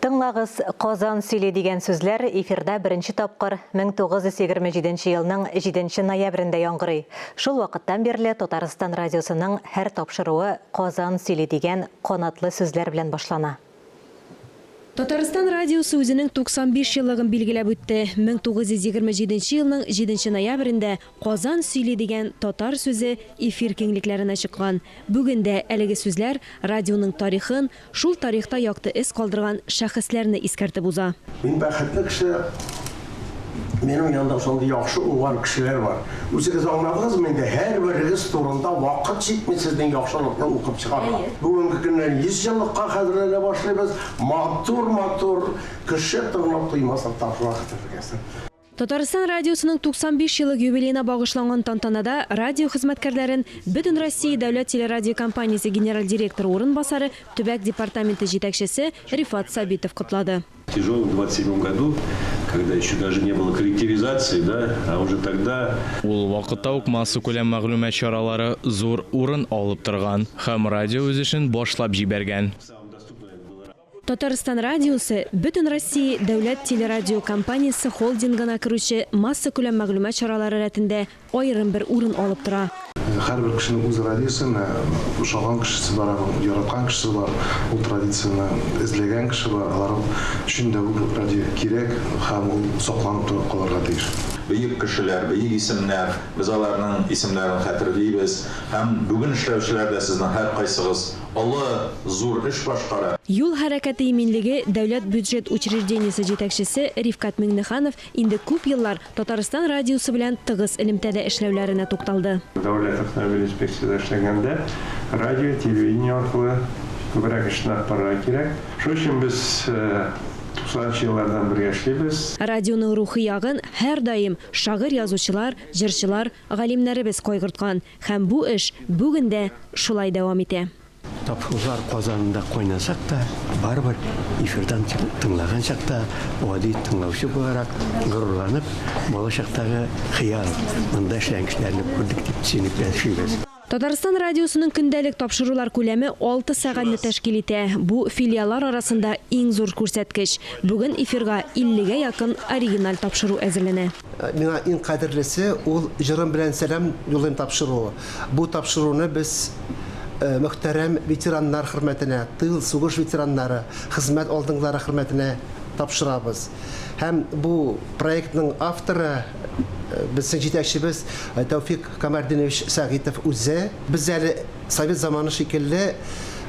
Тыңлагыз, Казан сөйли дигән сүзләр эфирда беренче тапкыр 1927 елның 7 ноябрендә яңгырый. Шул вакыттан бирле Татарстан радиосының һәр тапшыруы Казан сөйли дигән канатлы сүзләр белән башлана. Татарстан радиосы үзенең 95 еллыгын билгеләп үтте. 1927 елның 7 ноябрендә Казан сөйли дигән татар сүзе эфир киңлекләренә чыккан. Бүген дә әлеге сүзләр радионың тарихын, Шул тарихта якты эз калдырган шәхесләрне искәртеп уза. Мин бәхетле кеше, минем янда шундый яхшы, уңган кешеләр бар. Үзегез аңладыгызмы инде, һәрберегез турында вакыт җитми сезнең яхшылыкны укып чыгарга. Бүгенге көннән 100 еллыкка хәзерләнә башлыйбыз, матур-матур, кеше тыңлап туймаслык тапшырулар хәзерләргә. Татарстан радиосының 95 еллык юбилеена багышланган тантанада радио хезмәткәрләрен Бөтенроссия дәүләт телерадиокомпаниясе генераль директоры урынбасары, төбәк департаменты җитәкчесе Рифат Сабитов котлады. В тяжелом 27 году, когда еще даже не было коллективизации, да, а уже тогда. Ул вакытта ук массакүләм мәгълүмат чаралары зур урын алып торган һәм радио үз эшен башлап җибәргән. Татарстан радиосы Бөтенроссия дәүләт телерадиокомпаниясе холдингына керүче массакүләм мәгълүмат чаралары рәтендә аерым бер урын алып тора. Һәрбер кешенең үз радиосы, менә ошаган кешесе бар аның, яраткан кешесе бар, ул традицияне эзләгән кеше бар, алар өчен дә бу радио кирәк һәм ул сакланып торып калырга тиеш. Бөек кешеләр, бөек исемнәр, без аларның исемнәрен хәтерлибез һәм бүген эшләүчеләр дә сезнең һәркайсыгыз Олы, зур эш башкара. Юл хәрәкәте иминлеге дәүләт бюджет учреждениесе җитәкчесе Рифкать Миңнеханов инде күп еллар Татарстан радиосы белән тыгыз элемтәдә эшләүләренә тукталды. Дәүләт автомобиль инспекциясендә эшләгәндә радио, телевидение аркылы күбрәк эшне алып барырга кирәк. Шуның өчен без туксанынчы еллардан бергә эшлибез. Радионың рухи ягын һәрдаим шагыйрь-язучылар, җырчылар, галимнәребез кайгырткан. Һәм бу эш бүген дә шулай дәвам итә. Тапшырулар казанында кайнасак та, барыбер эфирдан тыңлаган чакта, гади тыңлаучы буларак, горурланып, балачактагы хыял, монда эшләгән кешеләрне күрдек дип сөенеп яшибез. Татарстан радиосының көндәлек тапшырулар күләме алты сәгатьне тәшкил итә. Бу, филиаллар арасында иң зур күрсәткеч. Бүген эфирга иллегә якын оригиналь тапшыру әзерләнә. Миңа иң кадерлесе, ул Җырым белән сәлам юллыйм тапшыруы. Бу тапшыруны без мөхтәрәм ветераннар хөрмәтенә, тыл, сугыш ветераннары, хезмәт алдынгылары хөрмәтенә тапшырабыз. Һәм бу проектның авторы, безнең җитәкчебез Тәүфик Камәрдинович Сәгыйтов үзе. Без әле Совет заманы шикелле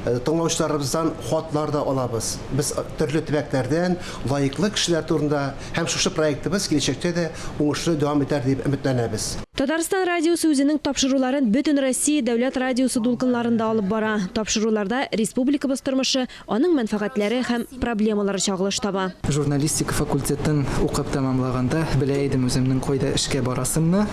тыңлаучыларыбыздан хатлар да алабыз. Без төрле төбәкләрдән лаеклы кешеләр турында һәм шушы проектыбыз киләчәктә дә уңышлы дәвам итәр дип өметләнәбез. Татарстан радиосы үзенең тапшыруларын Бөтенроссия дәүләт радиосы дулкынларында алып бара. Тапшыруларда республикабыз тормышы, Аның мәнфәгатьләре һәм проблемалары чагылыш таба. Журналистика факультетын укып тәмамлаганда белә идем үземнең кайда эшкә барасымны,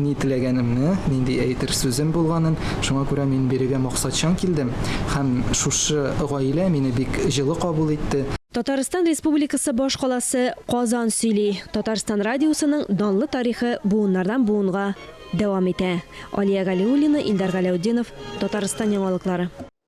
ни теләгәнемне, нинди әйтер сүзем булганын. Шуңа күрә мин бирегә максатчан килдем һәм шушы гаилә мине бик җылы кабул итте. Татарстан Республикасы башкаласы Казан сөйли. Татарстан радиосының данлы тарихы буыннардан буынга дәвам итә. Алия Галиуллина, Илдар Галәүтдинов, Татарстан яңалыклары.